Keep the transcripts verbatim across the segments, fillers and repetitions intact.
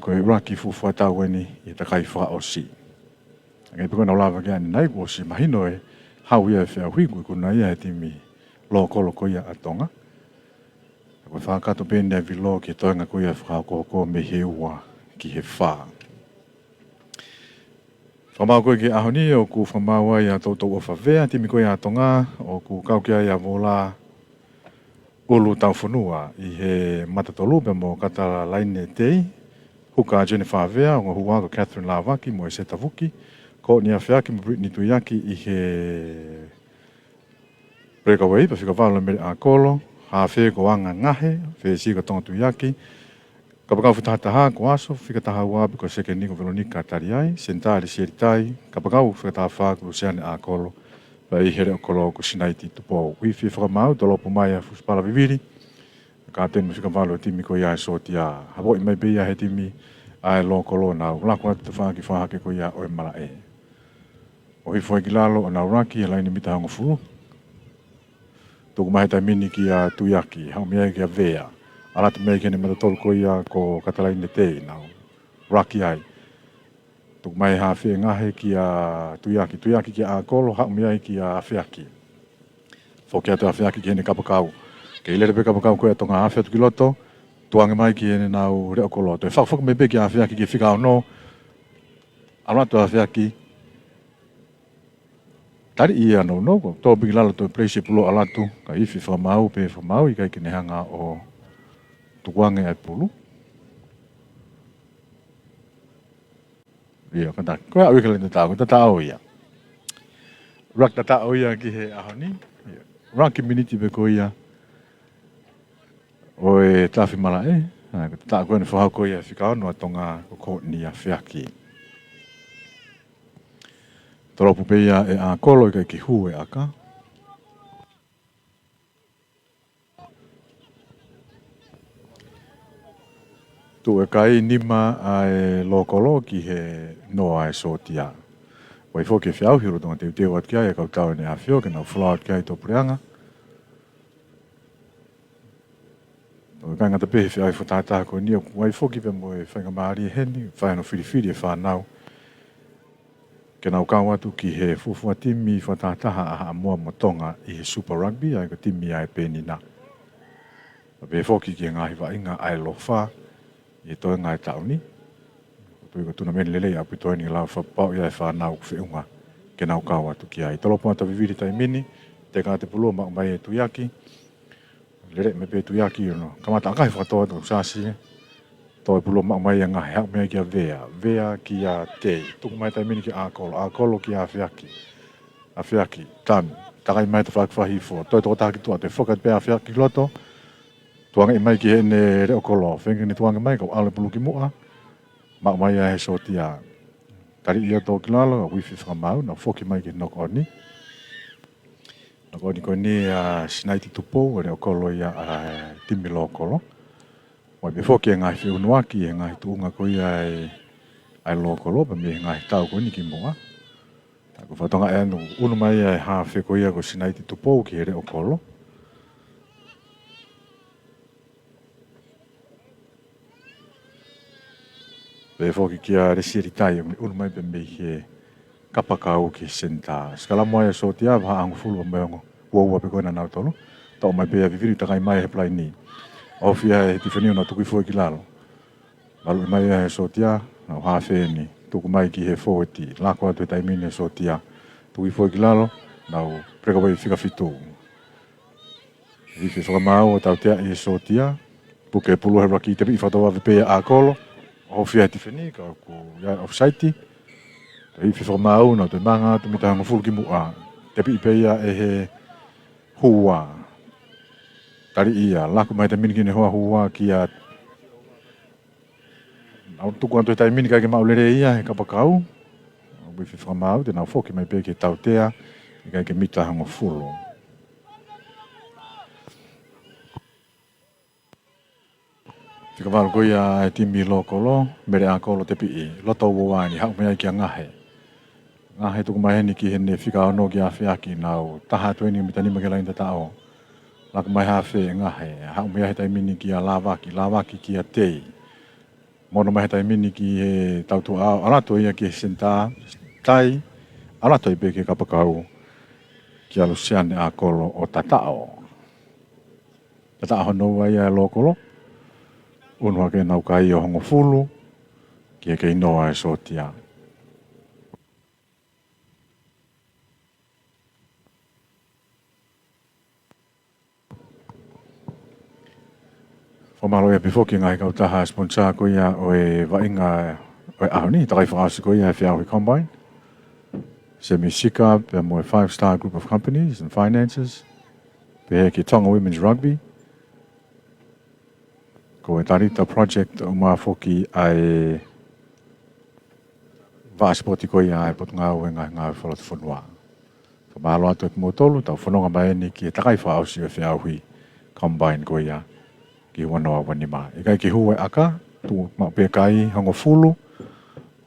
Ko e ʻuluaki fuofua tau eni ʻi he takai fakaʻosi. Hangē pē ko ʻenau lave ki ai ʻanenai, kuo ʻosi mahino e hau ia e feʻauhi, ko e ikuna ia he timi lōkolo ko ia ʻa Tonga. Ko e fakakakato pē eni ʻa e vilo ki he toenga ko ia fakahokohoko mei he ua ki he fā. Fakamaau ko ē ki he ʻaho ni, ʻoku fakamaau ai ʻa Toutou ʻOfa Vea, timi ko ia ʻa Tonga, ʻoku kau ki ai ʻa Vola ʻUlutaufonua ʻi he mata tolu pea mo Katalaine Tei, huka Jennifer Vea, ongo hua ko Catherine Lavaki mo ʻEseta Vuki, Courtney Afeaki mo Brittany Tuiaki ʻi he breakaway, pea fika valu ʻa Mele ʻAkolo, hafe ko Anga Ngahe, fesi ko Tonga Tuiaki, kapakau fakatahataha ko Aso, fika taha ua pē ko sekeni ko Veronica Taliai, senitā Lisieli Tai, kapakau fakatahataha ko Luseane ʻAkolo, pea ʻi he leʻo kolo ko Sinaiti Tupou. Uifi fakamaau, tolopu mai ʻa Fusipala Vivili, kapiteni mo e fika valu ʻo e timi ko ia ʻa e Sōtia. Hapoʻi mai pē ia he timi ʻa e lōkolo, nau laku atu tafaʻaki fakahake ko ia ʻo e malaʻe. ʻOhifo ai ki lalo ʻo nau ʻuluaki he laine mita hongofulu. Tuku mai he taimi ni kia Tuiaki, haʻu mei ai kia Vea. ʻAlu atu mei ai ki heʻene mata tolu ko ia ko Katalaine Tei, nau ʻuluaki ai. Tuku mai hafe ʻe Ngahe kia Tuiaki, Tuiaki kia ʻAkolo, haʻu mei ai kia Afeaki. Foki atu ʻa Afeaki ki heʻene kapakau. Kei lele pē kapakau ko ē ʻa Tonga, hafe atu ki loto, tukuange mai ki heʻenau leʻo kolo. Toe fakafoki mai pē kia Afeaki ki he fika ono. ʻAlu atu ʻa Afeaki. Taliʻi ia nounou, ko e tō pē ki lalo, toe place e pulu ʻalu atu, ka ifi fakamaau pē fakamaau, ʻikai ke ne hanga ʻo tukuange ʻa e pulu. Ia, ka ta, ko e ʻaʻu ia ki he laine tataʻo, ko e tataʻo ia. ʻUluaki tataʻo ia ki he ʻaho ni. Ia. ʻUluaki miniti pē ko ia ʻo e tafi malaʻe. ʻA, ko e tataʻo ko ē naʻe fakahoko ia ʻe he fika ono ʻa Tonga ko Courtney Afeaki. Tolopu pē ia ʻe ʻAkolo, ʻikai ke hū e ʻaka. Tuʻu e kai, nima ʻa e lōkolo ki he noa ʻa e Sōtia. ʻOku ʻi ai foki e feʻauhi lolotonga teuteu atu ki ai ʻa e kau tau ʻEne ʻAfio ke nau folau atu ki ai ʻi tō puleʻanga. ʻOku ʻikai ngata pē he feʻauhi fakatahataha ko eni, ʻoku ʻi ai foki pē mo e faingamālie heni, fai hono filifili e fānau ke nau kau atu ki he fuofua timi fakatahataha ʻa Haʻamoa mo Tonga ʻi he Super Rugby, ʻa ia ko e timi ʻa e Penina. Pea pehē foki ki he ngaahi vaʻinga ʻa e ʻElofa ʻi he toenga e taʻu ni. ʻOku ou tui ko e tunameni lelei ʻaupito eni ke lava fakapapauʻi ʻa e fānau ʻoku feʻunga ke nau kau atu ki ai. Tolopu atu ʻa Vivili he taimi ni, teka atu e pulu, maʻu mai ʻe Tuiaki. Lele mai pē Tuiaki ʻo nau kamata ʻakahi fakatō atu ʻo sasi. Tō e pulu, maʻu mai ʻe Ngahe, haʻu mei ai kia Vea. Vea kia Tei. Tuku mai he taimi ni kia ʻAkolo. ʻAkolo kia Afeaki. Afeaki, tanu. Takai mai he tafaʻaki fakahihifo. Toe tokotaha ki tuʻa, toe foki atu pē ʻa Afeaki ki loto. Tukuange mai ki heʻene leʻo kolo. Feinga ke ne tukuange mai, kae ʻalu e pulu ki muʻa. Maʻu mai ia ʻe he Sōtia. Taliʻi ia tō ki lalo, ka uifi fakamaau, nau foki mai ki he knock on. Knock on ko eni ʻa Sinaiti Tupou, ʻa e leʻo kolo ia ʻa e timi lōkolo. ʻOku ʻi ai pē foki e ngaahi feʻunuaki he ngaahi tuʻunga ko ia ʻa e, ʻa e lōkolo, pea mei he ngaahi tau ko eni ki muʻa. Ka ko e fakatokangaʻi ʻe au, ʻunu mai ʻa e hafe ko ia ko Sinaiti Tupou ki he leʻo kolo. Pehē foki kia Lesieli Tai, ʻoku ne ʻunu mai pē mei he kapakau ki he senitā. Sikalamo ai ʻa e Sōtia, vahaʻa hongofulu mo e ongo ua ua pē ko ē ʻa nautolu. Toʻo mai pē ʻa Vivili, takai mai he palaini. ʻOhofia ʻe Tifeni ʻo nau tuku hifo ki lalo. Maluʻi mai ʻa e Sōtia, nau hafe eni. Tuku mai ki he fōueti. Laku atu he taimi ni ʻa e Sōtia. Tuku hifo ki lalo, nau breakaway fika fitu. Ifi fakamaau ʻo tautea ʻe he Sōtia. Puke pulu he ʻuluaki, tepiʻi fakatōvave pē ʻe ʻAkolo. ʻOhofia ʻe Tifeni, ka ʻoku ʻi ai e offside. Ifi fakamaau, nau toe manga atu mita hongofulu ki muʻa. Tepiʻi pē ia ʻe he hua. Taliʻi ia, laku mai he taimi ni ki heʻene hoa hua kia Nau tuku atu he taimi ni, ʻikai ke maʻu lelei ia he kapakau. Ifi fakamaau, te nau foki mai pē ki he tautea, ʻikai ke mita hongofulu. Fika valu ko ia ʻa e timi lōkolo, Mele ʻAkolo tepiʻi, loto ua ua eni, haʻu mei ai kia Ngahe. Ngahe tuku mai heni ki heʻene fika ono kia Afeaki, nau taha atu eni mita nima ki he laine tataʻo. Laku mai hafe ʻe Ngahe, haʻu mei ai he taimi ni kia Lavaki, Lavaki kia Tei. Mono mai he taimi ni ki he tautuʻa ʻo ʻalu atu ia ki he senitā, tai, ʻalu atu ai pē ki he kapakau, kia Lusiane ʻAkolo ʻo tataʻo. Tataʻo hono ua ia ʻa e Lokolo, unu hake ʻenau kai ʻo hongofulu, ki he kei noa ʻa e sōtia. Fakamālō ʻaupito ki he ngaahi kautaha sponsor ko ia ʻo e vaʻinga ʻo e ʻaho ni, takai fakaʻosi ko ia ʻa e feʻauhi Combine. Semi Sika, pea mo e Five Star Group of Companies and Finances, pehē ki Tonga Women's Rugby, ko e Talita Project, ʻo mafoki ʻa e vaʻa sipoti ko ia ʻa e Potungāue Ngaahi Ngāue Fakalotofonua. Fakamālō atu kiate kimoutolu, tau fononga mai eni ki he takai fakaʻosi ʻo e feʻauhi Combine ko ia ki he ua noa ua nima. ʻIkai ke hū e ʻaka, tuʻu maʻu pē kai, hongofulu,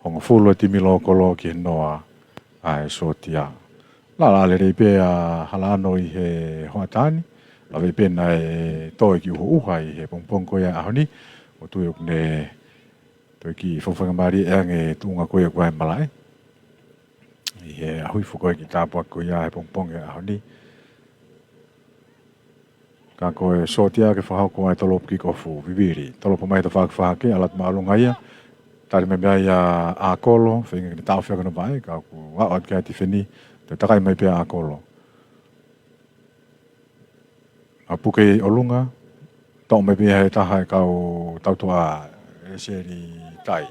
hongofulu ʻa e timi Lokolo ki he noa ʻa e sōtia. Lala lelei pē ʻa Halaʻano ʻi he hoʻatā ni, lave pē naʻe toe kiʻi ʻuha ʻi he pongipongi ko ia ʻaho ni, ʻoku ou tui ʻoku ne toe kiʻi fafangamālie ange tuʻunga ko ia ʻoku ʻi ai e malaʻe ʻi he ʻaho hifo ko ia ki he tāpuaki ko ia he pongipongi ʻaho ni. Ka ko e sōtia ke fakahoko ʻa e tolopu kick off, vivili. Tolopu mai he tafaʻaki fehālaaki, ʻalu atu māʻolunga ia. Tali mai mei ai ʻa ʻAkolo, feinga ke ne taʻofi ʻaki hono vaʻe, ka kuo aʻu atu ki ai e tifeni, toe takai mai pē ʻa ʻAkolo. ʻA puke ʻi ʻolunga, toʻo mai pē ia he taha e kau tautuʻa, ʻe Seli Tai.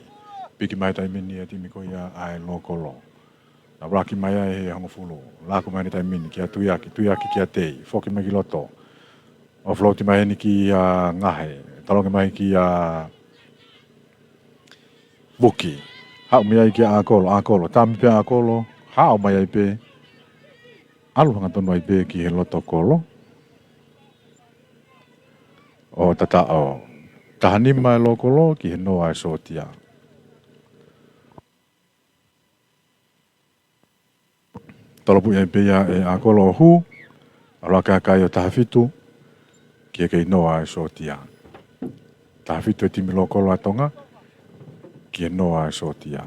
Piki mai he taimi ni ʻa e timi ko ia ʻa e Lokolo. Naʻe ʻuluaki mai ai he hongofulu. Laku mai he taimi ni kia Tuiaki, Tuiaki kia Tei. Foki mai ki loto. Offload mai eni kia Ngahe. Tolongi mai kia Vuki. Haʻu mei ai kia ʻAkolo, ʻAkolo. Tami pē ʻAkolo. Haʻu mai ai pē. ʻAlu hangatonu ai pē ki he loto kolo ʻo tataʻo. Taha nima ʻa e Lokolo ki he noa ʻa e sōtia. Tolopu ai pē ia ʻe ʻAkolo ʻo hū, ʻalu hake ʻa e kai ʻo taha fitu, ki he kei noa ʻa e sōtia. Taha fitu ʻa e timi Lokolo ʻa Tonga, ki he noa ʻa e sōtia.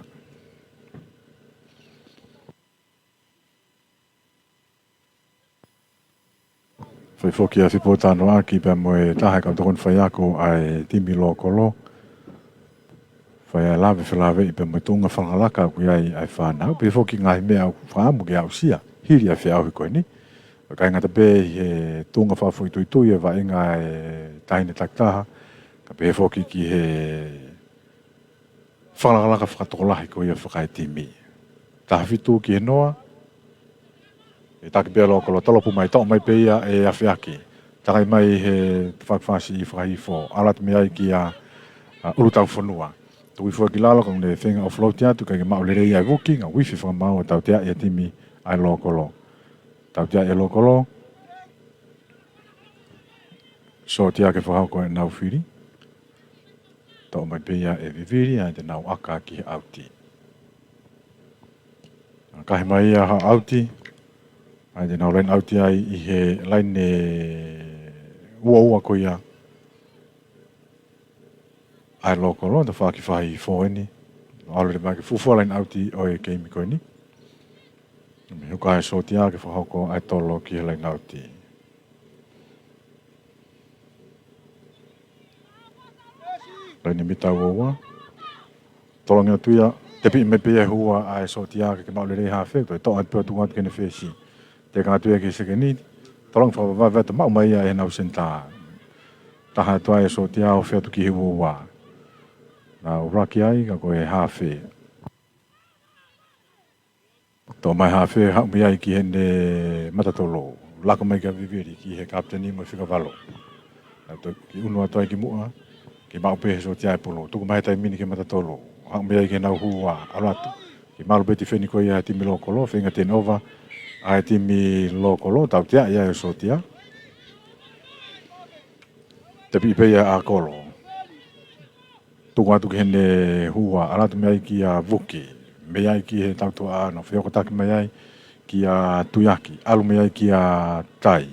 Fai foki ʻa e fepōtalanoaʻaki pea mo e taha e kau tokoni faiako ʻa e timi Lokolo. Fai ʻa e lave felāveʻi pea mo e tuʻunga fakalakalaka ʻoku ʻi ai ʻa e fānau. Pehē foki ngaahi meʻa ʻoku fakaʻamu ke aʻusia hili ʻa e feʻauhi ko eni. ʻIkai ngata pē ʻi he tuʻunga fakafoʻituitui e vaʻinga ʻa e taʻahine takitaha, ka pehē foki ki he fakalakalaka fakatokolahi ko ia fakaetimi. Taha fitu ki he noa, ʻe taki pē ʻa Lokolo, tolopu mai, toʻo mai pē ia ʻe Afeaki. Takai mai he fakafasi fakahifo, ʻalu atu mei ai kia, ʻa, ʻUlutaufonua. Tuku hifo ki lalo, ka ne feinga offload atu, ʻikai ke maʻu lelei ʻa e Vuki, ngaahi uifi fakamaau ʻo tauteaʻi ʻa e timi ʻa e Lokolo. Tauteaʻi ʻa e Lokolo. Sōtia ke fakahoko ʻenau fili. Toʻo mai pē ia ʻe vivili, ʻa ia te nau ʻaka ki he ʻauti. Kahe mai ia ha ʻauti, ʻa ia te nau line out ai ʻi he laine ua ua ko ia ʻa e Lokolo, tafaʻaki fehālaaki eni. ʻAlu leva ke fuofua line out ʻo e keimi ko eni. Mei he hoko ʻa e sōtia ke fakahoko ʻa e tolo ki he line out. Laine mita ua ua. Tolongi atu ia, tepiʻi mai pē ia ʻe he hua ʻa e sōtia ke ke maʻu lelei hafe, toe toʻo atu pē ʻo tuku atu ki heʻene fesi. Teka atu ia ki he sekeni, tolongi fakavavevave atu maʻu mai ia ʻe heʻenau senitā. Taha atu ʻa e sōtia ʻo fē atu ki he ua ua. Naʻe ʻuluaki ai, ka ko e hafe. Toʻo mai hafe, haʻu mei ai ki heʻene matatolo. Laka mai kia vivili ki he kapiteni mo e fika valu. Naʻe toe kiʻi unu atu ai ki muʻa, ke maʻu pē he sōtia e pulu. Tuku mai he taimi ni ki he matatolo. Haʻu mei ai ki heʻenau hua, ʻalu atu. Kiʻi malu pē tifeni ko ia ʻa e timi Lokolo, feinga turnover ʻa e timi Lokolo, tauteaʻi ʻa e sōtia. Tepiʻi pē ia ʻe ʻAkolo. Tuku atu ki heʻene hua, ʻalu atu mei ai kia Vuki. Mei ai ki he tautuʻa ʻana, fehokotaki mai ai kia Tuiaki. ʻAlu mei ai kia Tai.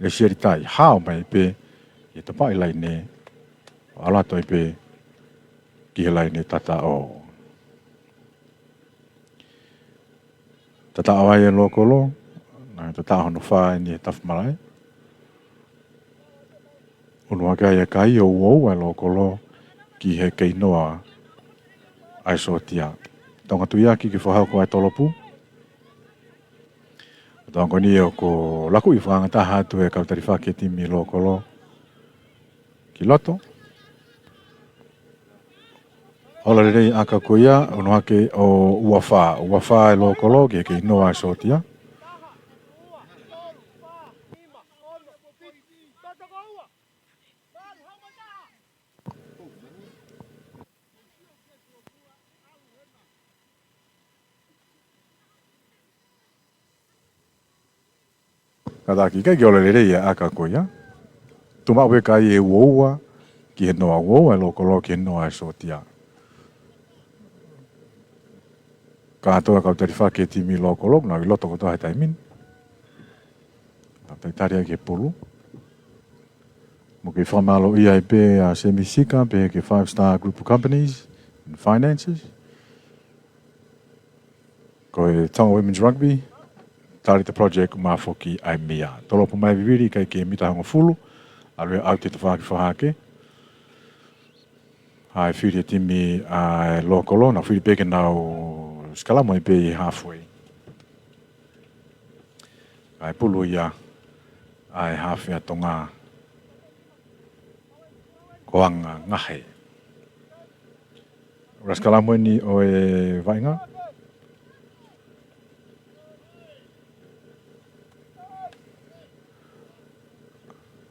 ʻE Sieli Tai, hao mai pē, ʻi he tapaʻi laine, ʻalu atu ai pē, ki he laine tataʻo. Tataʻo ai e Lokolo, naʻe tataʻo hono fā eni he tafa malaʻe. ʻUnu hake ai e kai ʻo uoua e Lokolo ki he kei noa ʻa e Sōtia. Tonga tuiaki ke fakahoko ʻa e tolopu. Tonga ko eni ʻoku lakuʻi fakangataha atu e kau talifaki e timi Lokolo ki loto. Ola lelei ʻa e ʻaka ko ia, ʻunu hake ʻo ua fā, ua fā e Lokolo ki he kei noa e Sōtia. Kātaki, ʻikai ke ola lelei e ʻaka ko ia. Tuʻu maʻu pē kai ʻe uoua ki he noa, uoua e Lokolo ki he noa e Sōtia. Kātoa e kau talifaki e timi Lokolo, nau ʻi loto kotoa he taimi ni. Nau talitali ai ki he pulu. Mo ke fakamālōʻia ai pē ʻa Semi Sika, pehē ki he Five Star Group of Companies and Finances. Ko e Tonga Women's Rugby, tali e project, mafoki ai mea. Tolopu mai e vivili, ʻikai ke mita hongofulu, ʻalu ia ʻo ʻauti e tafaʻaki fakahake. Haʻu e fili e timi ʻa e Lokolo, nau fili pē ke nau sikalamu ai pē ʻi halfway. Kae pulu ia ʻa e hafe ʻa Tonga ko Angangahe. Ora sikalamu eni ʻo e vaʻinga.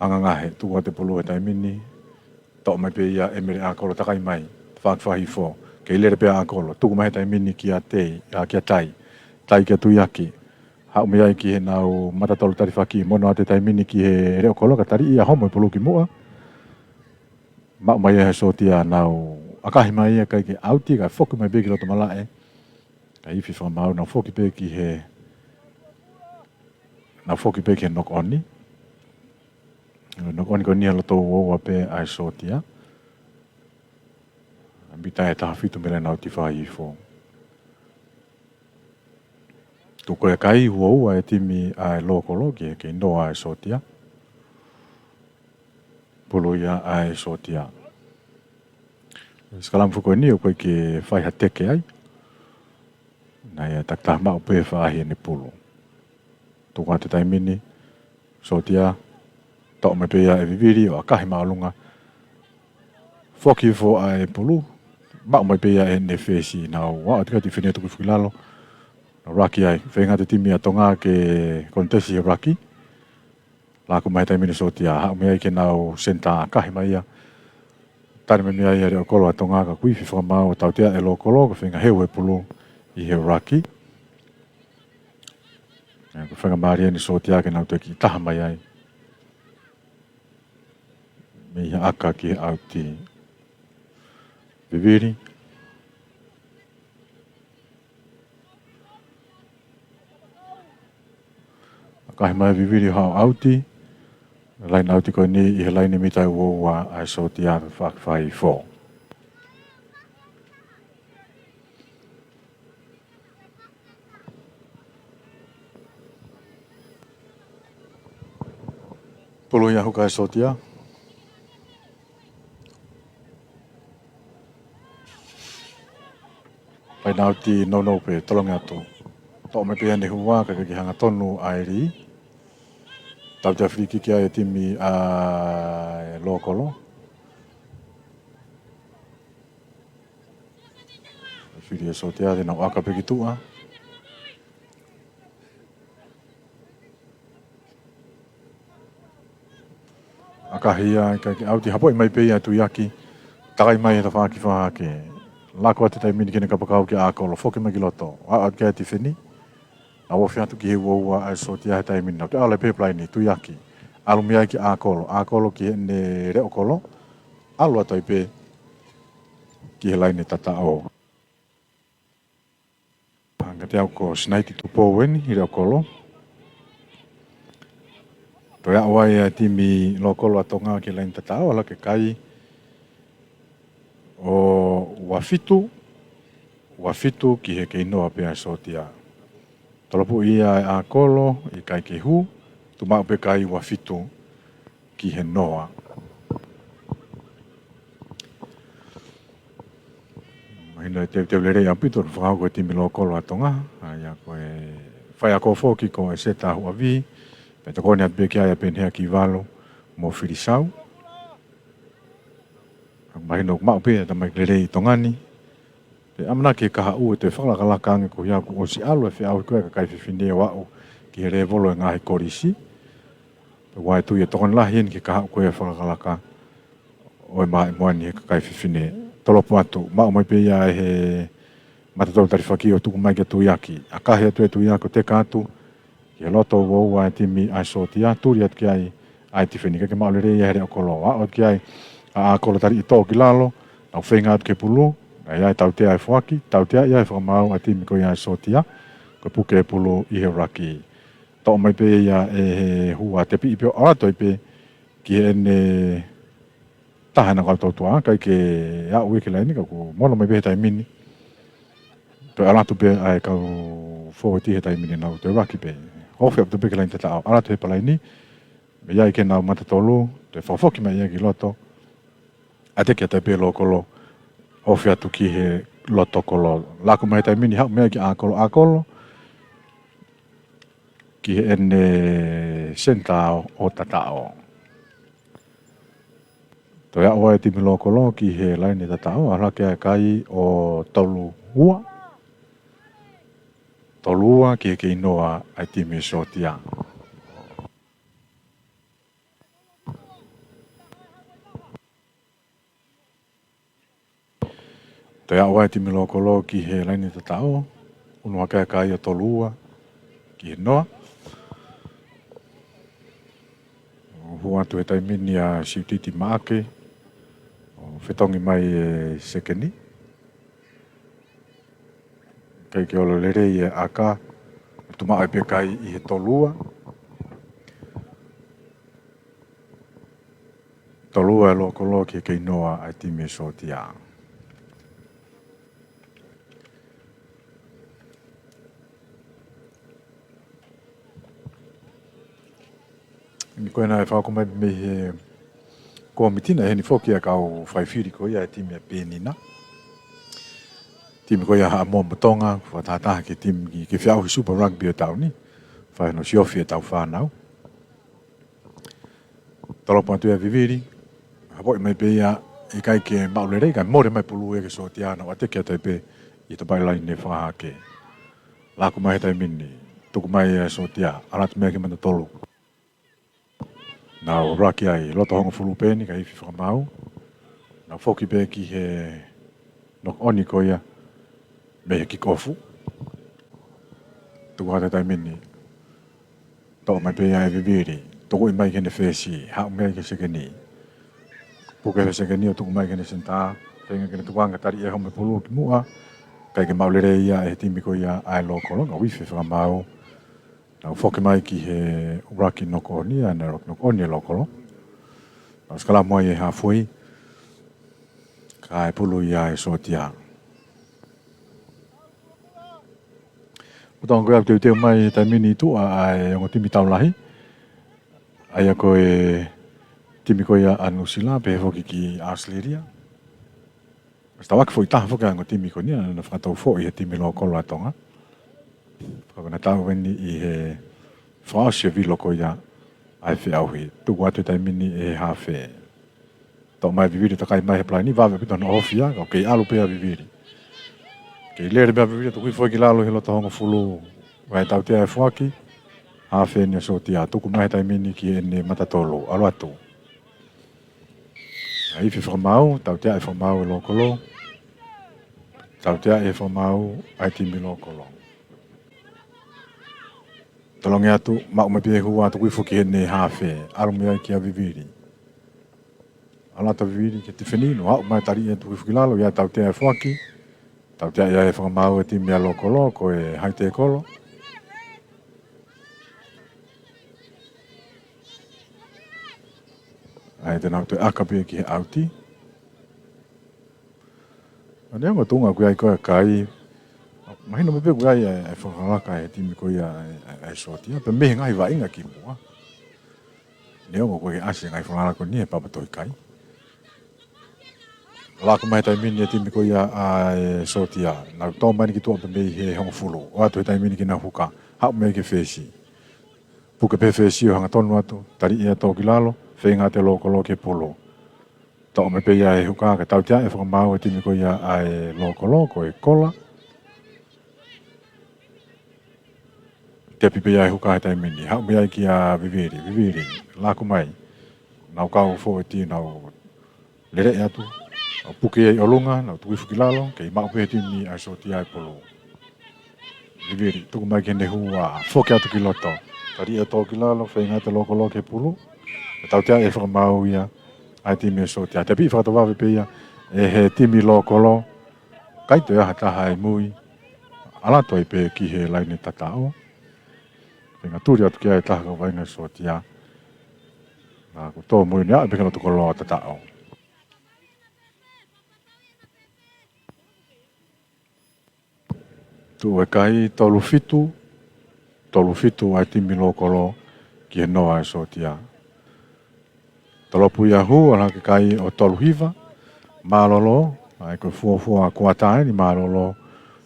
Angangahe, tuku atu e pulu he taimi ni. Toʻo mai pē ia ʻe Mele ʻAkolo, takai mai. Tafaʻaki fakahifo. Kei lele pē ʻa ʻAkolo. Tuku mai he taimi ni kia Tei, ʻa kia Tai. Tai kia Tuiaki. Haʻu mei ai ki heʻenau matatolu talifaki, mo ʻoatu e taimi ni ki he Leʻo Kolo, ka tali ia homo e pulu ki muʻa. Maʻu mai ia he Sōtia, nau ʻakahi mai ia, ʻikai ke ʻauti, kae foki mai pē ki loto malaʻe. Kae ifi fakamaau, nau foki pē ki he, nau foki pē ki he knock on. Knock on ko eni ʻa e loto uoua pē ʻa e Sōtia. Mita ʻe taha fitu mei ai ʻenau ʻauti fakahifo. Tuku e kai uoua e timi ʻa e Lokolo ki he kei noa e Sōtia. Pulu ia ʻa e Sōtia. Sikalamu foki ko eni ʻoku ʻikai ke fai ha teke ai. Naʻe takitaha maʻu pē faʻahi ʻene pulu. Tuku atu e taimi ni, Sōtia, toʻo mai pē ia e vivili ʻo ʻakahi māʻolunga. Foki hifo ʻa e pulu, maʻu mai pē ia ʻe Nefesi, nau ʻaʻau atu ki ai e tifeni ʻo tuku hifo ki lalo. Nau ruck ai, feinga atu e timi ʻa Tonga ke contest e ruck. Laku mai he taimi ni Sōtia, haʻu mei ai ki heʻenau senitā, ʻakahi mai ia. Tali mai mei ai ʻa Leʻo Kolo ʻa Tonga, ka kuo ifi fakamaau, tautea e Lokolo, ka feinga heu e pulu ʻi he ruck. Ko e faingamālie eni Sōtia ke nau toe kiʻi taha mai ai. Mei he ʻaka ki he ʻauti. Vivili. ʻAkahi mai e vivili ʻo haʻu ʻauti. Laine ʻauti ko eni ʻi he laine mita ʻe uoua ʻa e Sōtia, tafaʻaki fakahifo. Pulu ia, huka e Sōtia. Laine ʻauti nounou pē, tolongi atu. Toʻo mai pē ʻene hua, ka ʻikai ke hangatonu ʻa e lī. Tautea free kick ia ʻe he timi ʻa e Lokolo. Fili ʻe Sōtia, te nau ʻaka pē ki tuʻa. ʻAkahi ia, ʻikai ke ʻauti, hapoʻi mai pē ia ʻe Tuiaki. Takai mai he tafaʻaki fakahake. Laku atu he taimi ni ki heʻene kapakau kia ʻAkolo. Foki mai ki loto. ʻAʻau atu ki ai e tifeni. Nau ofi atu ki he uoua ʻa e Sōtia he taimi ni. Nau toe ʻalu pē he palaini, Tuiaki. ʻAlu mei ai kia ʻAkolo. ʻAkolo ki heʻene Leʻo Kolo. ʻAlu atu ai pē ki he laine tataʻo. Hangē ko au ko Sinaiti Tupou eni, ʻi Leʻo Kolo. Toe aʻu ai ʻa e timi Lokolo ʻa Tonga ki he laine tataʻo, ʻalu hake e kai ʻo fitu, ua fitu ki he kei noa pē ʻa e sōtia. Tolopuʻi ia ʻe ʻAkolo, ʻikai ke hū, tuʻu maʻu pē kai ua fitu ki he noa. Mahino ʻe teuteu lelei ʻaupito ʻa e fakahoko ʻa e timi Lokolo ʻa Tonga, ʻa ia ko e faiako foki ko e Seta Huʻavī, pea tokoni atu pē ki ai ʻa Peniheaki Valu mo Filisau. Mahino ʻoku maʻu pē ʻa e tamaiki lelei ʻi Tonga ni. Pea ʻamanaki ʻe kahaʻu ʻa e fakalakalaka ange ko ia kuo ʻosi ʻalu ʻa e feʻauhi ko ia ʻa e kakai fefine ʻo aʻu ki he lēvolo ʻo e ngaahi kolisi. Pea ʻoku ʻi ai e tui ʻe tokoni lahi eni ki he kahaʻu ko ia ʻa e fakalakalaka ʻo e maʻimoa ni ʻa e kakai fefine. Tolopu atu, maʻu mai pē ia ʻe he matatau talifaki ʻo tuku mai ki he tuiaki. ʻAkahi atu e tuiaki ʻo teka atu ki he loto uaua ʻa e timi ʻa e sōtia, tuli atu ki ai ʻa e tifeni, ʻikai ke maʻu lelei ia ʻe he leʻo kolo. Aʻu atu ki ai ʻa ʻAkolo, tali ʻi tō ki lalo, nau feinga atu ki he pulu, ʻa ia ʻe tautea ʻa e foaki, tautea ia ʻe he fakamaau ʻa e timi ko ia ʻa e sōtia, ko e puke e pulu ʻi he ʻuluaki. Toʻo mai pē ia ʻe he hua tepiʻi pē ʻo ʻalu atu ai pē ki heʻene taha ʻena kau tautua, ʻikai ke aʻu ia ki he laini, ka kuo mono mai pē he taimi ni. Toe ʻalu atu pē ʻa e kau fōueti he taimi ni, nau toe ʻuluaki pē. Ofi atu pē ki he laini tataʻo, ʻalu atu he palaini, mei ai ki heʻenau matatolu, toe fakafoki mai ia ki loto, ʻateki atu ai pē Lokolo, ofi atu ki he loto kolo. Laku mai he taimi ni, haʻu mai ki ʻAkolo, ʻAkolo, ki heʻene senitā ʻo tataʻo. Toe aʻu ai e timi Lokolo ki he laini tataʻo, ʻalu hake ʻa e kai ʻo tolu ua. Tolu ua ki he kei noa ʻa e timi sōtia. Toe aʻu ai e timi Lokolo ki he laini tataʻo, ʻunu hake ʻa e kai ʻo tolu ua ki he noa. Hū atu he taimi ni ʻa Siutiti Maʻake, ʻo fetongi mai e sekeni. ʻIkai ke olo lelei e ʻaka, tuʻu maʻu ai pē kai ʻi he tolu ua. Tolu ua ʻa Lokolo ki he kei noa ʻa e timi sōtia. Ni ko ena ʻe fakahoko mai mei he kōmiti, naʻe ʻi heni foki ʻa e kau fai fili ko ia ʻa e timi ʻa Penina. Timi ko ia ʻa Haʻamoa mo Tonga, fakatahataha ki he timi ki he feʻauhi Super Rugby ʻo e taʻu ni. Fai hono siofi ʻetau fānau. Tolopu atu ia ʻa Vivili, hapoʻi mai pē ia, ʻikai ke maʻu lelei, kae mole mai pulu ia ki he sōtia, nau ʻateki atu ai pē ʻi he tapaʻi laine fakahake. Laku mai he taimi ni, tuku mai ʻa e sōtia, ʻalu atu mai ki he matatolu. Nau ʻuluaki ai, loto hongofulu pē eni, kae ifi fakamaau. Nau foki pē ki he knock on ko ia mei he kick off. Tuku atu he taimi ni, toʻo mai pē ia ʻe Vivili, tukuʻi mai ki heʻene fesi, haʻu mai ki he sekeni. Puke he sekeni ʻo tuku mai ki heʻene senitā, feinga ke ne tukuange, tali ʻe he home pulu ki muʻa, ʻikai ke maʻu lelei ia ʻe he timi ko ia ʻa e Lokolo, nau ifi fakamaau. Nau foki mai ki he ʻuluaki knock on ia, ʻa e knock on ʻa Lokolo. Nau sikalamu ai he halfway, kae pulu ia ʻe he sōtia. Ko e taimi ko ia ʻoku teuteu mai he taimi ni ʻi tuʻa ʻa e ongo timi tau lahi. ʻA ia ko e timi ko ia ʻa Nuʻusila, pehē foki ki ʻAositelēlia. Mas tauaki foʻi taha foki ʻa e ongo timi ko eni, naʻa na fakatou foʻi he timi Lokolo ʻa Tonga. Ka ko ʻena tau eni ʻi he fakaʻosi e vilo ko ia ʻa e feʻauhi. Tuku atu he taimi ni ʻe he hafe. Toʻo mai Vivili, takai mai he palaini, vave ʻaupito hono ʻohofi ia, ka ʻoku kei ʻalu pē ʻa Vivili. Kei lele pē ʻa Vivili, tuku hifo ki lalo he loto hongofulu, ʻa e tautea e foaki, hafe eni ʻa e sōtia, tuku mai he taimi ni ki heʻene matatolu, ʻalu atu. ʻA e ifi fakamaau, tautea e fakamaau ʻe Lokolo. Tautea e fakamaau ʻa e timi Lokolo. Tolongi atu, maʻu mai pē hua, tuku hifo ki heʻene hafe, ʻalu mei ai kia Vivili. ʻAlu atu ʻa Vivili ki he tifeni, nau haʻu mai, tali ʻe, tuku hifo ki lalo, ʻa ia tautea e foaki. Tautea ia e fakamaau e timi ʻa Lokolo, ko e haite kolo. ʻA ia te nau toe ʻaka pē ki he ʻauti. Neongo tuʻunga ʻoku ʻi ai ko ē e kai, mahino mai pē ʻoku ʻi ai e, e fakalaka e timi ko ia ʻa e, e, e Sōtia, pea mei he ngaahi vaʻinga kimuʻa. Neongo ʻoku ʻikai ke ʻasi e ngaahi fakalaka ko eni he papatohi kai. Laku mai he taimi ni e timi ko ia ʻa e Sōtia. Nau tō mai eni ki tuʻa pē mei he hongofulu. ʻOatu he taimi ni ke nau huka. Haʻu mai ki he fesi. Puke pē fesi ʻo hangatonu atu. Taliʻi ʻe Tōkilalo. Feinga atu e Lokolo ke pulu. Toʻo mai pē ia e huka, kae tautea e fakamaau e timi ko ia ʻa e Lokolo, ko e kola. Tepi pē ia e huka he taimi ni. Haʻu mai ai kia Vivili, Vivili, laku mai. Nau kau foʻi ti, nau lele atu. Nau puke ia ʻi ʻolunga, nau tuku hifo ki lalo, kei maʻu pē he timi ʻa e Sōtia e pulu. Vivili, tuku mai ki heʻene hua, foki atu ki loto. Taliʻi ʻe Tōkilalo, feinga atu e Lokolo ke pulu. Kae tautea e fakamaau ia ʻa e timi ʻa e Sōtia. Tepi fakatovave pē ia ʻe he timi Lokolo. ʻIkai toe ʻi ai ha taha ʻi mui. ʻAlu atu ai pē ki he laine tataʻo. Feinga tuli atu ki ai e taha kau vaʻinga Sōtia. Naʻa ku tō mui ni aʻu pē ki he loto koloa tataʻo. Tuʻu e kai tolu fitu, tolu fitu ʻa e timi Lokolo ki he noa ʻa e Sōtia. Tolopu ia hū, ʻalu hake kai ʻo tolu hiva, mālōlō, ʻa ia ko e fuofua kuata eni mālōlō,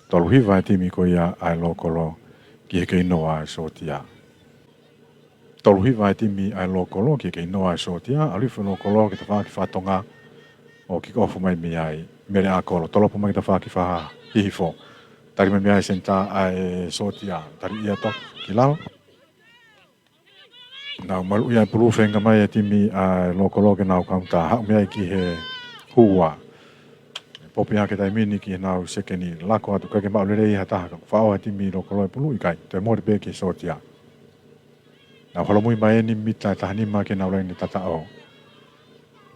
tolu hiva e timi ko ia ʻa e Lokolo ki he kei noa ʻa e Sōtia. Tolu hiva e timi ʻa e Lokolo ki he kei noa ʻa e Sōtia, ʻalu hifo e Lokolo ki he tafaʻaki fakatonga ʻo kick off mai mei ai, Mele ʻAkolo, tolopu mai ki he tafaʻaki fakahihifo. Tali mai mei ai e senitā ʻa e Sōtia, taliʻi atu ki lalo. Nau maluʻi ʻa e pulu, feinga mai e timi ʻa e Lokolo ke nau kaunitā, haʻu mei ai ki he hua. Popi hake taimi ni ki heʻenau sekeni, laku atu, ʻikai ke maʻu lelei ha taha, ka faʻo ʻe he timi Lokolo e pulu, ʻikai, toe mole pē ki he Sōtia. Nau holomui mai eni mita ʻe taha nima ki heʻenau laine tataʻo.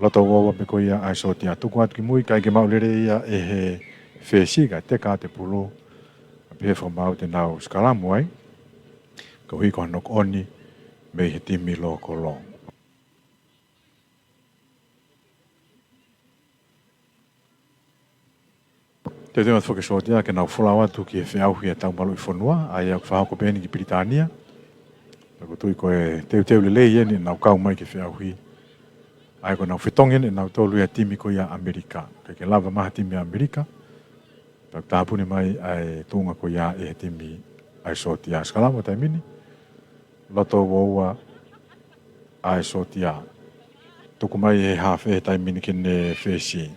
Loto uaua pē ko ia ʻa e Sōtia, tuku atu ki mui, ʻikai ke maʻu lelei ia ʻe he fesi, kae teka atu e pulu. Pehē fakamaau te nau sikalamu ai. Koeʻuhi ko ha knock on mei he timi Lokolo. Teuteu atu foki e Sōtia ke nau folau atu ki he feʻauhi ʻa e Taumaluʻi Fonua, ʻa ia ʻoku fakahoko pē eni ki Pilitānia. Pea ʻoku ou tui ko e teuteu lelei eni ʻenau kau mai ki he feʻauhi. ʻA ia ko ʻenau fetongi eni ʻenau tolu ia timi ko ia ʻAmelika. ʻIkai ke lava mai ha timi ʻAmelika. Pea ʻoku tāpuni mai ʻa e tuʻunga ko ia ʻe he timi ʻa e Sōtia. Sikalamu he taimi ni. Loto uaua ʻa e Sōtia. Tuku mai he hafe he taimi ni ki heʻene fesi.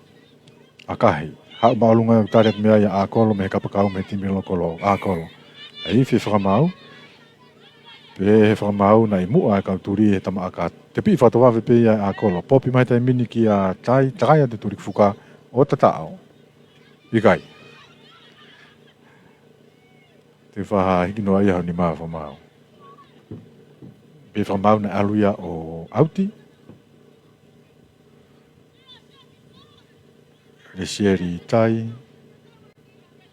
ʻAkahi. Haʻu māʻolunga ʻo tali atu mei ai ʻa ʻAkolo mei he kapakau mei he timi Lokolo. ʻAkolo. ʻAi ifi e fakamaau. Pehē he fakamaau naʻe ʻi muʻa e kau tuli he tamaʻaka. Tepi fakatovave pē ia ʻe ʻAkolo. Popi mai he taimi ni kia Tai, takai atu e tuli ki fuka ʻo tataʻo. ʻIkai. Te faha hiki noa ia ho nima fakamaau. Pea fakamaau naʻe ʻalu ia ʻo ʻauti. Lesieli Tai,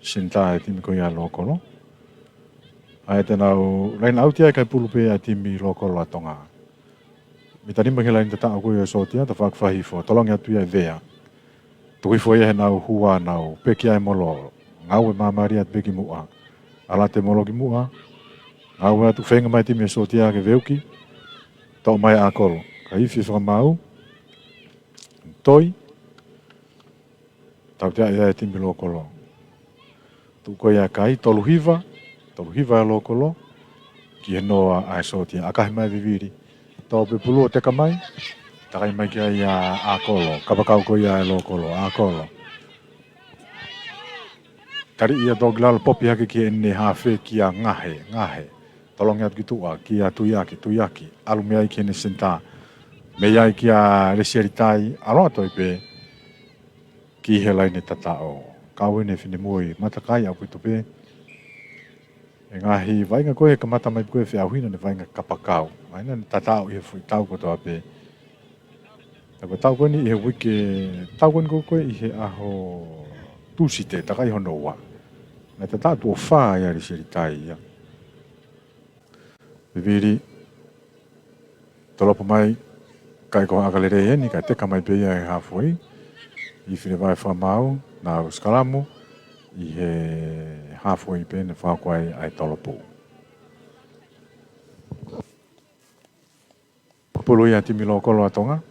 senitā e timi ko ia Lokolo. ʻA ia te nau laine ʻauti ai kae pulu pē ʻa e timi Lokolo ʻa Tonga. Mita nima ki he laine tataʻo ko ia ʻa e Sōtia, tafaʻaki fakahihifo, tolongi atu ia ʻe Vea. Tuku hifo ia heʻenau hua, nau peki ʻa e molo. Ngāue māmālie atu pē ki muʻa. ʻAlu atu e molo ki muʻa. Ngāue atu, feinga mai e timi ʻa e Sōtia ke veuki. Toʻo mai ʻe ʻAkolo. Kae ifi e fakamaau. Toi. Tautea ia ʻe he timi Lokolo. Tuʻu ko ia e kai, tolu hiva, tolu hiva ʻa e Lokolo, ki he noa ʻa e Sōtia, ʻakahi mai e vivili. Tō pē pulu ʻo teka mai, takai mai ki ai ʻa ʻAkolo, kapakau ko ia ʻa e Lokolo, ʻAkolo. Taliʻi ʻe Tōkilalo, popi hake ki heʻene hafe kia Ngahe, Ngahe. Tolongi atu ki tuʻa, kia Tuiaki, Tuiaki. ʻAlu mei ai ki heʻene senitā. Mei ai kia Lesieli Tai, ʻalu atu ai pē ki he laine tataʻo. Kau eni e finemui, matakai ʻaupito pē. ʻE ngaahi vaʻinga ko ē he kamata mai ko ē feʻauhi naʻa ne vaʻinga kapakau. Mai naʻa ne tataʻo ʻi he foʻi tau kotoa pē. Ka ko e tau ko eni ʻi he uike, tau ko eni ko ē ʻi he ʻaho Tūsite, takai hono ua. Naʻe tataʻo tuʻo fā ia Lesieli Tai ia. Vivili, tolopu mai, ʻikai ko ha ʻaka lelei eni, kae teka mai pē ia ʻe he hafuʻi. ʻI Finevae Fakamaau, nau sikalamu ʻi he halfway pē ne fakakau ai ʻa e tolopū. Pulu ia timi Lokolo ʻa Tonga.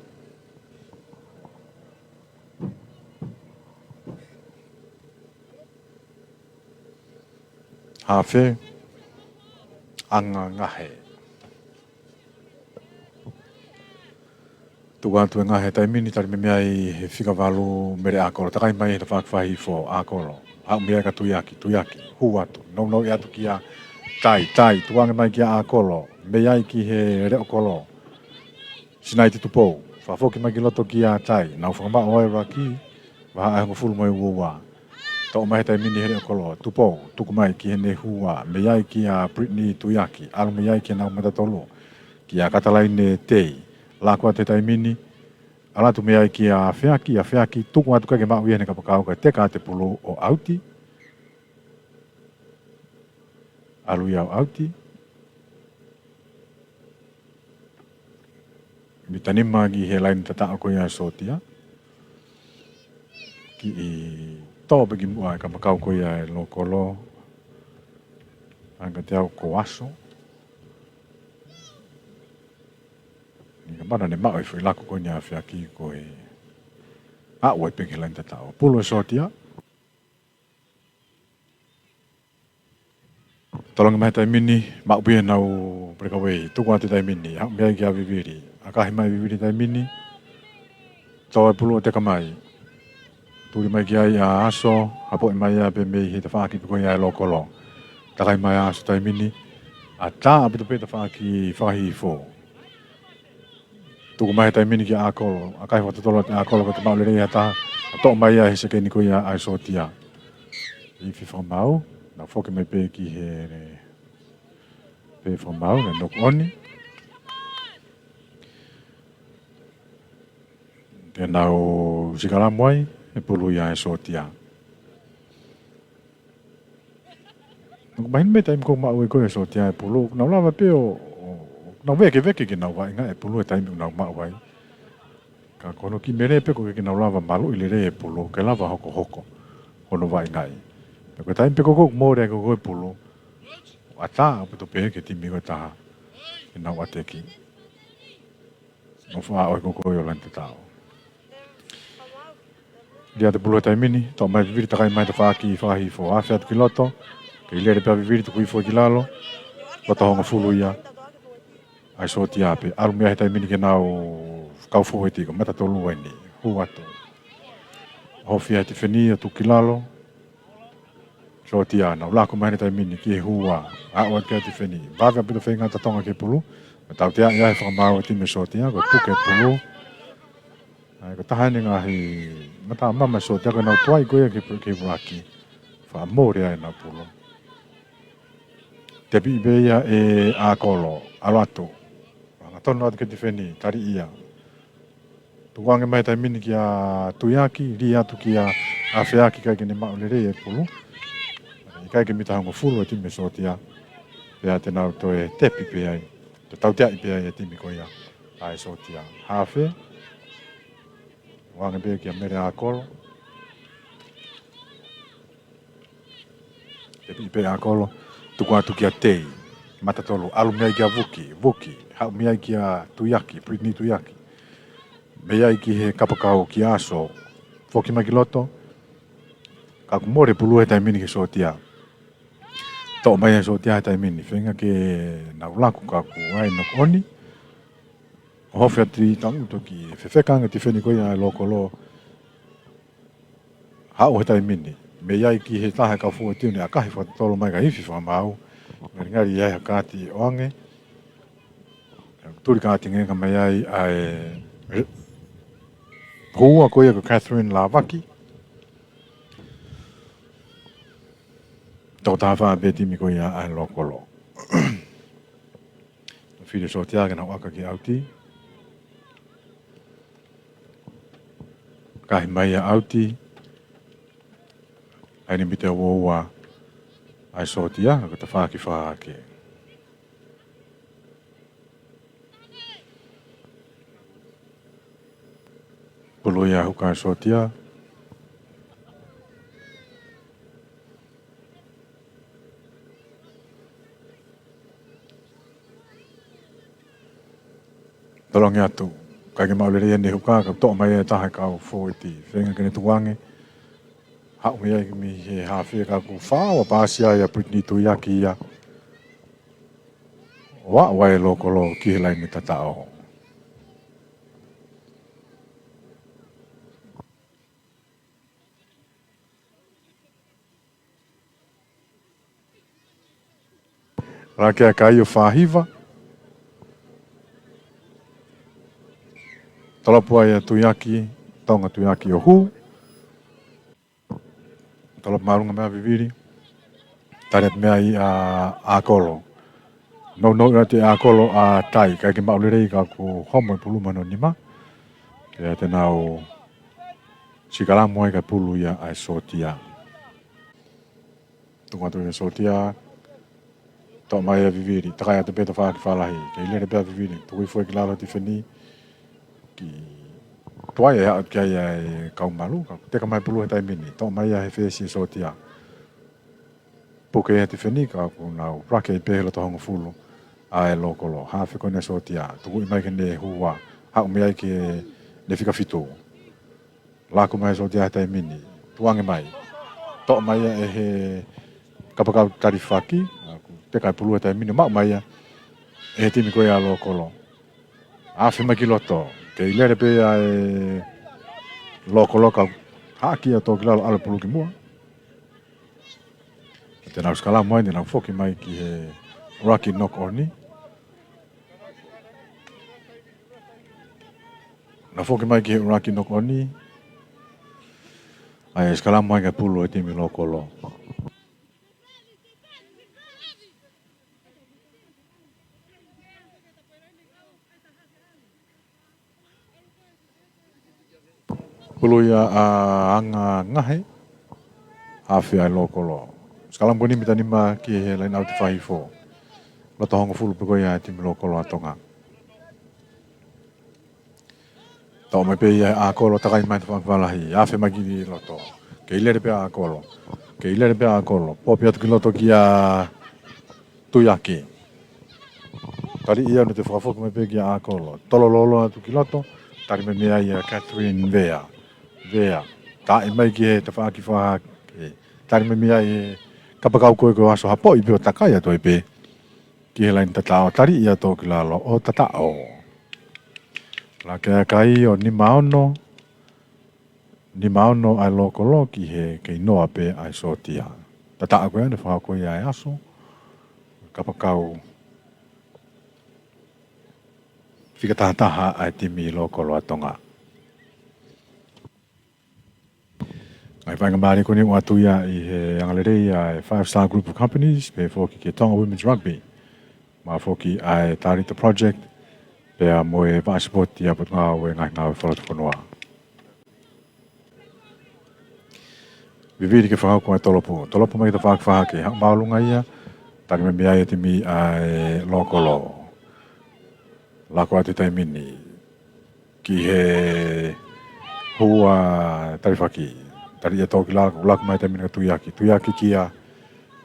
Hafe, anga ngahe. Tuku atu e ngahe he taimi ni, tali mei ai he fika valu Mele ʻAkolo. Takai mai he tafaʻaki fakahihifo ʻAkolo. Haʻu mei ai kia Tuiaki, Tuiaki. Hū atu. Nounou atu kia Tai, Tai. Tuku ange mai kia ʻAkolo. Mei ai ki he Leʻo Kolo. Sinaiti Tupou. Fakafoki mai ki loto kia Tai. Nau fakamaʻu ai e ruck. Vahaʻa ʻe hongofulu mo e uaua. Toʻo mai he taimi ni he Leʻo Kolo. Tupou. Tuku mai ki heʻene hū. Mei ai kia Brittany Tuiaki. ʻAlu mei ai ki heʻenau matatolu. Kia Katalaine Tei. Laku atu he taimi ni. ʻAlu atu mei ai kia Afeaki, Afeaki, tuku atu kae ʻikai ke maʻu ia heʻene kapakau kae teka atu e pulu ʻo ʻauti. ʻAlu ia ʻo ʻauti. Mita nima ki he laine tataʻo ko ia ʻa e sōtia. Kiʻi tō pē ki muʻa e kapakau ko ia ʻa e Lokolo. Anga te au ko Aso. Ni ka mana ne maʻu e foʻi laku ko eni ʻa Afeaki ko e ʻaʻu ai pē ki he laine tataʻo. Pulu e sōtia. Tolongi mai he taimi ni, maʻu pē ʻenau breakaway, tuku atu he taimi ni, haʻu mei ai kia Vivili. ʻAkahi mai Vivili he taimi ni, tō e pulu ʻo teka mai. Tuli mai ki ai ʻa Aso, hapoʻi mai ia pē mei he tafaʻaki pē ko ia ʻa e Lokolo. Takai mai ʻa Aso he taimi ni, ʻatā ʻaupito pē tafaʻaki fakahihifo. Tuku mai he taimi ni kia ʻAkolo, ʻakahi fakatotolo atu ʻe ʻAkolo ko e te maʻu lelei ha taha, ʻo toʻo mai ia he sekeni ko ia ʻa e sōtia. ʻI Finevae Fakamaau, nau foki mai pē ki he, pē Fakamaau, ne knock on. Te nau sikalamu ai, he pulu ia ʻa e sōtia. Nau mahino mei he taimi ko ē maʻu ai ko ē ʻe he sōtia e pulu, nau lava pē ʻo, ʻo, nau vēkeveke ke nau vaʻinga e pulu he taimi ʻoku nau maʻu ai. Ka ko hono kiʻi mele pē ko ē ke nau lava maluʻi lelei e pulu, ke lava hokohoko hono vaʻingaʻi. Pea ko e taimi pē ko ē ʻoku mole ai ko ē e pulu, ʻatā ʻaupito pē ki he timi ko ē ʻe taha ke nau ʻateki. ʻO faʻa ʻoe ko ē ʻo laine tataʻo. Lī atu e pulu he taimi ni, toʻo mai Vivili takai mai tafaʻaki fakahihifo, afe atu ki loto, kei lele pē ʻa Vivili tuku hifo ki lalo, loto hongofulu ia, ʻa e sōtia pē, ʻalu mei ai he taimi ni ki heʻenau kau fōueti ko e matatolu eni, hū atu. Hofi ai e tifeni ʻo tuku ki lalo, sōtia, nau laku mai he taimi ni ki he hū, ʻaʻu atu ki ai e tifeni. Vave ʻaupito e feinga ʻa Tonga ki he pulu. Mo tautea ia he Fakamaau e timi sōtia, ko e tuku e pulu. ʻAi, ko e taha eni e ngaahi mata mama sōtia, ko ʻenau tuai ko ia ki he pu-, ki he ruck. Faʻa mole ai ʻenau pulu. Tepi pē ia ʻe ʻAkolo, ʻalu atu. Anga tonu atu ki he tifeni, tali ia. Tuku ange mai he taimi ni kia Tuiaki, lī atu kia Afeaki, ʻikai ke ne maʻu lelei e pulu. ʻIkai ke mita hongofulu e timi sōtia. Pea te nau toe tepi pē ai. Toe tauteaʻi pē ai e timi ko ia ʻa e sōtia. Hafe. Ō ange pē kia Mele ʻAkolo. Tepi pē ʻAkolo, tuku atu kia Tei, matatolu, ʻalu mei ai kia Vuki, Vuki, haʻu mei ai kia Tuiaki, Brittany Tuiaki. Mei ai ki he kapakau kia Aso, foki mai ki loto, ka ʻoku mole e pulu he taimi ni ki he sōtia. Toʻo mai ʻe he sōtia he taimi ni, feinga ke nau laku ka ʻoku ʻi ai e knock on. ʻO hofi atu ʻi tangutu ki he fefeka ange e tifeni ko ia ʻa e Lokolo. Haʻu he taimi ni. Mei ai ki he taha e kau fōueti ʻo ne ʻakahi fakatotolo mai ka ʻi Finevae Fakamaau. Ngalingali ʻi ai ha kaati ʻoange. Tuli kaati ngeka mai ai ʻa e, e hū ko ia ko Catherine Lavaki. Toko taha fā pē timi ko ia ʻa e Lokolo. Fili e sōtia ke nau ʻaka ki ʻauti. Kahi mai ʻa ʻauti. ʻAi ni mita ua ua ʻa e sōtia, ka ko e tafaʻaki fakahake. Pulu ia huka e sōtia. Tolongi atu. ʻIkai ke maʻu lelei ʻene huka, ka toʻo mai e taha e kau fōueti. Feinga ke ne tuku ange. Haʻu mei ai mei he hafe ka kuo fā ua, paasi ai ʻa Brittany Tuiaki ia. ʻO aʻu ai e Lōkolo ki he laine tataʻo. Laka e kai ʻo fā hiva. Tolopu ai ʻa Tuiaki, Tonga Tuiaki ʻo hū. Tolopu māʻolunga mei ai ʻa Vivili. Tali atu mei ai ʻa ʻAkolo. Nounou atu ʻa ʻAkolo ʻa Tai, ʻikai ke maʻu lelei ka kuo homo e pulu mano nima. Pea te nau sikalamu ai ka pulu ia ʻa e sōtia. Tuku atu e sōtia, toʻo mai ʻa Vivili, takai atu pē tafaʻaki fālahi, kei lele pē ʻa Vivili, tuku hifo ki lalo tifeni, ki tuai e haʻu ki ai ʻa e kau malu, ka teka mai pulu he taimi ni, toʻo mai ia he fesi e sōtia. Puke ia tifeni, ka kuo nau laka ai pē he loto hongofulu ʻa e Lōkolo, hafe ko eni e sōtia, tukuʻi mai ke ne hua, haʻu mei ai ke ne fika fitu. Laku mai sōtia he taimi ni. Tuku ange mai. Toʻo mai ia ʻe he kapakau talifaki. Teka e pulu he taimi ni, maʻu mai ia ʻe he timi ko ia ʻa Lōkolo. Afe mai ki loto. Kei lele pē ʻa e Lōkolo ka haʻaki ʻa Tōkilalo ʻalu e pulu ki muʻa. Te nau sikalamu ai, te nau foki mai ki he ʻuluaki knock on. Nau foki mai ki he ʻuluaki knock on. ʻA e sikalamu ai ka pulu e timi Lōkolo. Pulu ia ʻa Anga Ngahe, hafe ʻa e Lōkolo. Sikalamu ko eni mita nima ki he laine ʻauti fā hifo. Loto hongofulu pē ko ia e timi Lōkolo ʻa Tonga. Toʻo mai pē ia ʻe ʻAkolo, takai mai tafaʻaki fālahi. Afe mai ki loto. Kei lele pē ʻa ʻAkolo. Kei lele pē ʻa ʻAkolo. Popi atu ki loto kia Tuiaki. Tali ia ʻo ne toe fakafoki mai pē kia ʻAkolo. Tolololo atu ki loto. Tali mai mei ai ʻa Catherine Vea. Vea. Taʻi mai ki he tafaʻaki fāhake. Tali mai mei ai he kapakau ko ē ko Aso Hapoʻi pē ʻo takai atu ai pē ki he laine tataʻo, tali ia Tōkilalo ʻo tataʻo. Laka e kai ʻo nima ono, nima ono ʻa e Lōkolo ki he kei noa pē ʻa e sōtia. Tataʻo ko ia ne fakahoko ia ʻe Aso, kapakau fika taha taha ʻa e timi Lōkolo ʻa Tonga. Ngaahi faingamālie ko eni ʻoku ʻoatu ia ʻi he angalelei ʻa e Five Star Group of Companies, pea foki ki he Tonga Women's Rugby. Mo foki ʻa e Talita Project, pea mo e Vaʻa Sipoti ʻa Potungāue Ngaahi Ngāue Fakalotofonua. Vivili ke fakahoko ʻa e tolopu. Tolopu mai ki he tafaʻaki fāhake, haʻu māʻolunga ia, tali mai mei ai e timi ʻa e Lōkolo. Laku atu he taimi ni ki he hua talifaki. Tali ia Tōkilalo, laku mai taimi ni kia Tuiaki. Tuiaki kia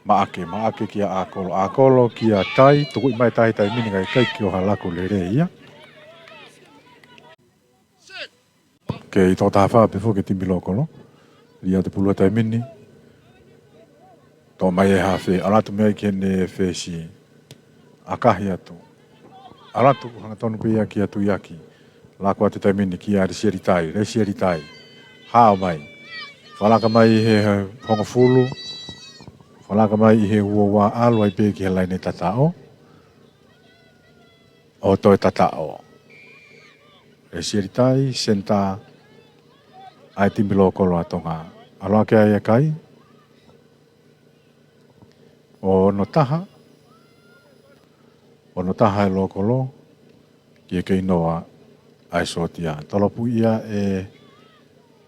Maʻake, Maʻake kia ʻAkolo, ʻAkolo kia Tai, tukuʻi mai Tai taimi ni ka ʻikai ke ʻoho ʻo laku lelei ia. Kei toko taha fā pē foki e timi Lōkolo. Lī atu e pulu he taimi ni. Toʻo mai e hafe, ʻalu atu mei ai ki heʻene fesi. ʻAkahi atu. ʻAlu atu hangatonu pē ia kia Tuiaki. Laku atu he taimi ni kia Lesieli Tai, Lesieli Tai. Hao mai. Fakalaka mai he hongofulu. Fakalaka mai ʻi he ua ua, ʻalu ai pē ki he laine tataʻo. ʻO toe tataʻo. Lesieli Tai, senitā ʻa e timi Lōkolo ʻa Tonga. ʻAlu hake ai e kai. ʻO ono taha. Ono taha e Lōkolo. Ki he kei noa ʻa e sōtia. Tolopu ia ʻe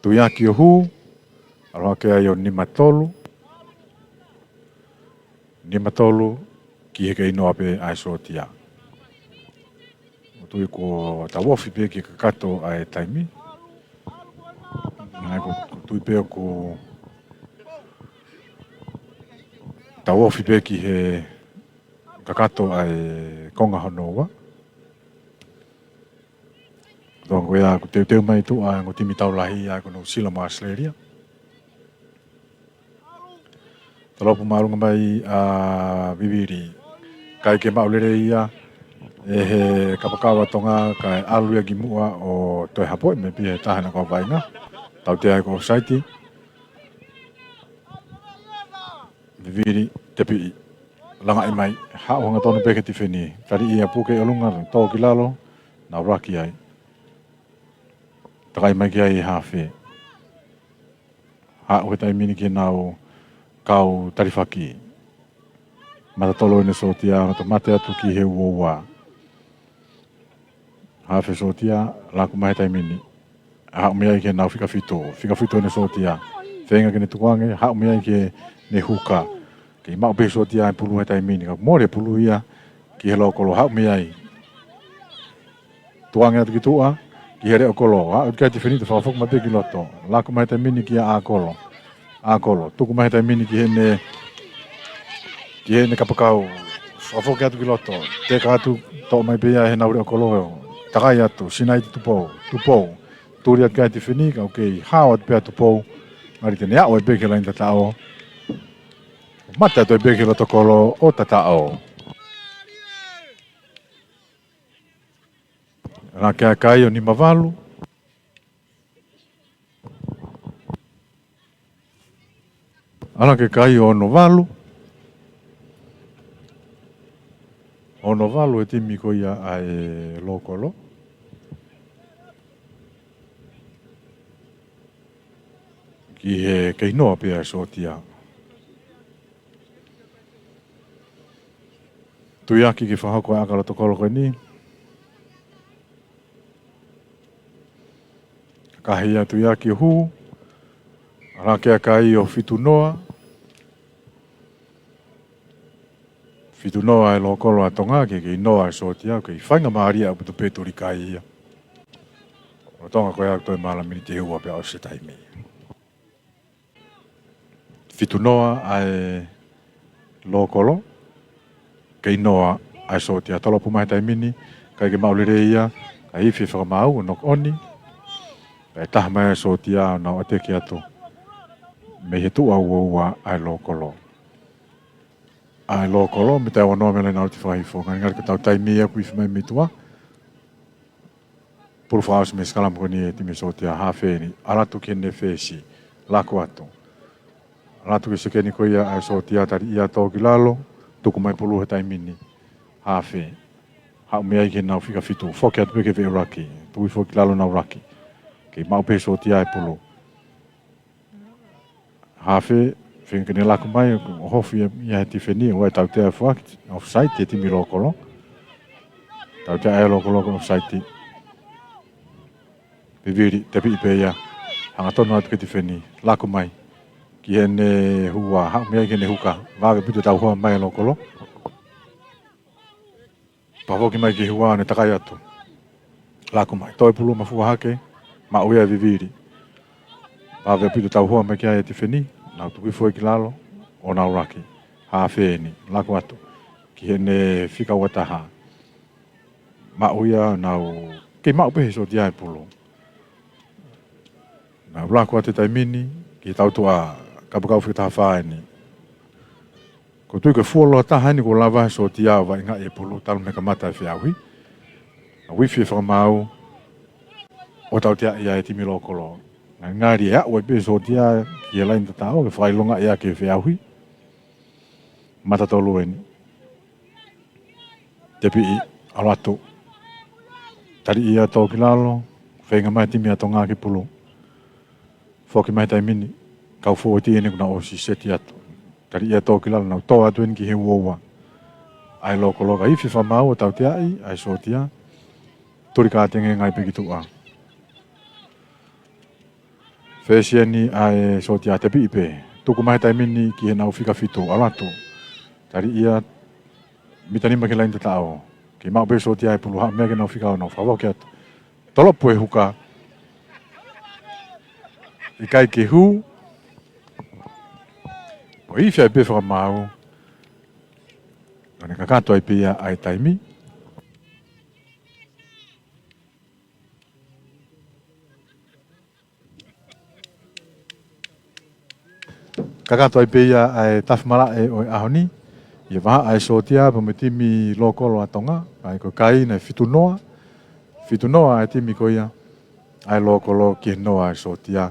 Tuiaki ʻo hū. ʻAlu hake ai ʻo nima tolu. Nima tolu ki he kei noa pē ʻa e sōtia. ʻOku ou tui kuo tau ofi pē ki he kakato ʻa e taimi. Naʻe ʻoku, ʻoku ou tui pē ʻoku tau ofi pē ki he kakato ʻa e konga hono ua. Tō ko ia ʻoku teuteu mai tuʻa ʻa e ongo timi tau lahi ʻa ia ko Nuʻusila mo ʻAositelēlia. Tolopu māʻolunga mai ʻa Vivili. ʻIkai ke maʻu lelei ia ʻe he kapakau ʻa Tonga kae ʻalu ia ki muʻa ʻo toe hapoʻi mai pē ʻe he taha naʻe kau vaʻinga. Tautea ia ko e ʻofisaiti. Vivili, tepiʻi. Langaʻi mai, haʻu hangatonu pē ki he tifeni. Tali ia puke ʻi ʻolunga, tō ki lalo, nau laki ai. Takai mai ki ai ʻe he hafe. Haʻu he taimi ni ki heʻenau kau talifaki. Matatolo ʻene sōtia, ʻo ne toe mate atu ki he uaua. Hafe sōtia, laku mai he taimi ni. Haʻu mei ai ki heʻenau fika fitu. Fika fitu ʻene sōtia. Feinga ke ne tukuange, haʻu mei ai ki heʻene huka. Kei maʻu pē sōtia ʻa e pulu he taimi ni. Ka mole pulu ia ki he lōkolo, haʻu mei ai. Tukuange atu ki tuʻa, ki he leʻo kolo. Haʻu ki ai tifeni, toe fakafoki mai pē ki loto. Laku mai he taimi ni kia ʻAkolo. ʻAkolo, tuku mai he taimi ni ki heʻene, ki heʻene kapakau. Fakafoki atu ki loto. Teka atu, toʻo mai pē ia ʻe heʻenau leʻo kolo. Takai atu, Sinaiti Tupou. Tupou. Tuli atu ki ai tifeni, ka ʻoku kei hao atu pē ʻa Tupou. Ngali te ne aʻu ai pē ki he laini tataʻo. Mate atu ai pē ki he loto kolo ʻo tataʻo. Laka e kai ʻo nima valu. Laka e kai ʻo ono valu. Ono valu e timi ko ia ʻa e lōkolo. Ki he kei noa pē ʻa e sōtia. Tuiaki ke fakahoko e ʻaka lotokolo ko eni. Kahi ia Tuiaki ʻo hū. Laka e kai ʻo fitu noa. Fitu noa e lōkolo ʻa Tonga, kei kei noa e sōtia, kei faingamālie ʻaupito pē tuli kai ia. ʻO Tonga ko ia ʻoku toe maʻu miniti ʻe ua pea ʻosi e taimi. Fitu noa ʻa e lōkolo, kei noa ʻa e sōtia. Tolopu mai he taimi ni, ʻikai ke maʻu lelei ia, kae ifi e fakamaau, ʻo knock on. Kae taha mai ʻa e sōtia, ʻo nau ʻateki atu. Mei he tuʻa uaua ʻa e lōkolo. ʻA e lōkolo, mita ʻe ua noa mei he laine ʻa e ʻalu ʻo fakahifo. Ngali ngali ko ʻetau taimi ia ʻoku ifi mai mei tuʻa. Pulu fakaʻosi mei he sikalama ko eni ʻe he timi sōtia, hafe eni. ʻAlu atu ki heʻene fesi. Laku atu. ʻAlu atu ki he sekeni ko ia ʻa e sōtia, tali ia tō ki lalo. Tuku mai pulu he taimi ni. Hafe. Haʻu mei ai ki heʻenau fika fitu. Foki atu pē ki he veʻe ʻuluaki. Tuku hifo ki lalo ʻo nau laki. Kei maʻu pē sōtia e pulu. Hafe, feinga ke ne laku mai, ʻo hofi ia he tifeni, ʻo ʻai tautea e foaki, ʻofisaiti e timi lōkolo. Tautea e lōkolo ko e ʻofisaiti. Vivili, tepiʻi pē ia. Hangatonu atu ki he tifeni, laku mai. Ki heʻene hua, haʻu mei ai ki heʻene huka. Vave ʻaupito e tauhoa mai e lōkolo. Pea foki mai ki he hua ʻo ne takai atu. Laku mai, toe pulu mafua hake, maʻu ia ʻe Vivili. Vave ʻaupito e tauhoa mai ki ai e tifeni, nau tuku hifo ki lalo, ʻo nau laki. Hafe eni, laku atu. Ki heʻene fika ua taha. Maʻu ia, nau, kei maʻu pē he sōtia e pulu. Nau laku atu he taimi ni, ki he tautuʻa kapakau fika taha fā eni. ʻOku ou tui ko e fuoloa taha eni kuo lava he sōtia ʻo vaʻingaʻi e pulu talu mei he kamata e feʻauhi. Nau ifi e fakamaau ʻo tautea ia ʻe he timi lōkolo. Ngali ngali ʻe aʻu ai pē sōtia ki he laini tataʻo ke fakaʻilongaʻi ʻaki e feʻauhi. Mata tolu eni. Tepiʻi, ʻalu atu. Tali ia tō ki lalo, feinga mai timi ʻa Tonga ke pulu. Foki mai taimi ni, kau fōueti eni kuo nau ʻosi seti atu. Tali ia tō ki lalo, nau tō atu eni ki he uaua. ʻA e lōkolo ka ifi fakamaau ʻo tauteaʻi ʻa e sōtia. Tuli kātenge ngai pē ki tuʻa. Fesi eni ʻa e sōtia, tepiʻi pē. Tuku mai taimi ni ki heʻenau fika fitu, ʻalu atu. Tali ia mita nima ki he laini tataʻo. Kei maʻu pē sōtia e pulu, haʻu mei ai ki heʻenau fika ono, fakafoki atu. Tolopu e huka. ʻIkai ke hū. ʻO ifi ai pē fakamaau. ʻO ne kakato ai pē ia ʻa e taimi. Kakato ai pē ia ʻa e tafi malaʻe ʻo e ʻaho ni, ʻi he vahaʻa ʻa e sōtia pea mo e timi lōkolo ʻa Tonga, ʻa ia ko e kai naʻe fitu noa, fitu noa ʻa e timi ko ia ʻa e lōkolo ki he noa ʻa e sōtia.